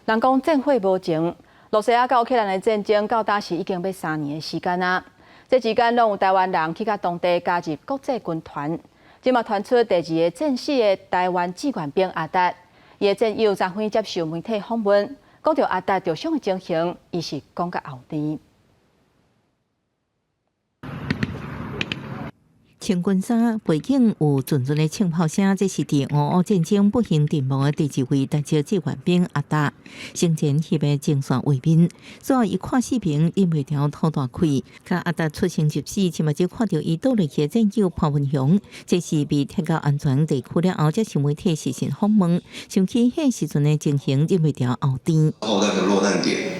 人講戰火無情，露西亞佮烏克蘭的戰爭到今時已經欲3年的時間啊。這期間攏有台灣人去到當地加入國際軍團。這馬傳出第二个戰死的台灣志願兵阿達，伊的戰友昨昏接受媒體訪問，講著阿達著傷的情形，伊是講甲喉甜。穿軍衫，背景有陣陣的槍炮聲，這是佇俄烏戰爭不幸陣亡的第二位台籍志願兵阿達。生前翕的前線畫面，最後伊看視頻忍袂牢吐大氣。佮阿達出生入死，親目睭看著伊倒落去的戰友潘文雄，這是被撤到安全地區了後，接受媒體視訊訪問，想起彼時陣的情形，忍袂牢喉甜。炮彈的落彈點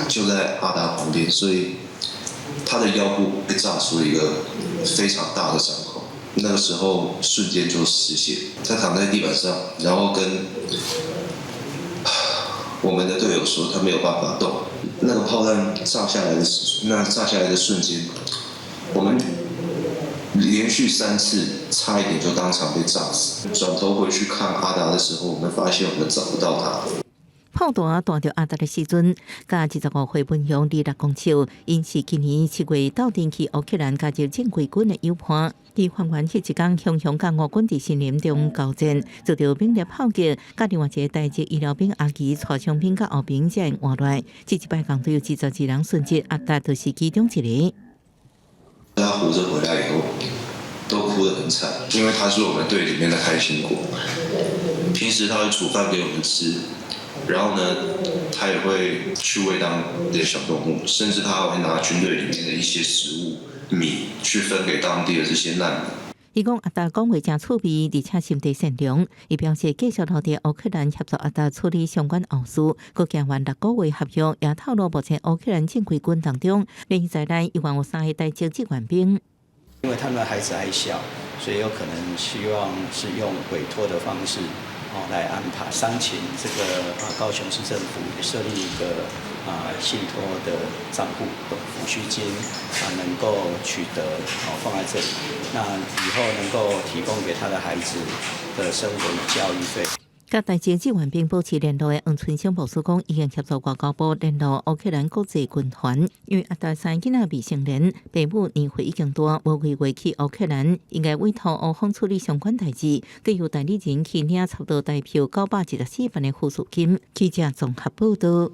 就在阿達旁邊，所以他的腰部被炸出一個非常大的傷口，那個時候瞬間就失血，他躺在地板上，然後跟我們的隊友說他沒有辦法動。那個炮彈炸下來的，那炸下來的瞬間，我們連續三次差一點就當場被炸死。轉頭回去看阿達的時候，我們發現我們找不到他。炮彈彈著阿達的時陣，佮25歲文雄26公尺，𪜶是今年7月鬥陣去烏克蘭加入正規軍的友伴。佇還原彼一工，雄雄佮烏軍佇森林中交戰，遭著猛烈炮擊，佮另外一个台籍醫療兵阿奇帶傷兵到後爿才會活來。這一擺共有22人殉職，阿達就是其中一个。他活著回來以後，都哭得很慘，因為他是我們隊裡面的開心果。平時他會煮飯給我們吃。然後呢，他也會去餵當地的小動物，甚至他還會拿軍隊裡面的一些食物米去分給當地的這些難民。伊講阿達講話誠趣味，而且心地善良。伊表示繼續留佇烏克蘭協助阿達處理相關後事，閣簽完6個月合約，也透露目前烏克蘭正規軍當中，連在內猶原有三个台籍志願兵。因為他們的孩子還小，所以有可能希望是用委託的方式哦來安排。商請這個啊高雄市政府設立一個啊信託的賬戶，撫恤金啊能夠取得哦放在這裡，那以後能夠提供給他的孩子的生活與教育費。佮台籍志願兵保持聯絡的黃春生牧師講，已經協助外交部聯絡烏克蘭國際軍團，因為阿達三囡仔未成年，爸母年歲已經大，無規劃去烏克蘭，應該委託烏方處理相關代誌，閣由代理人去領差不多台票914萬的撫恤金。記者綜合報導。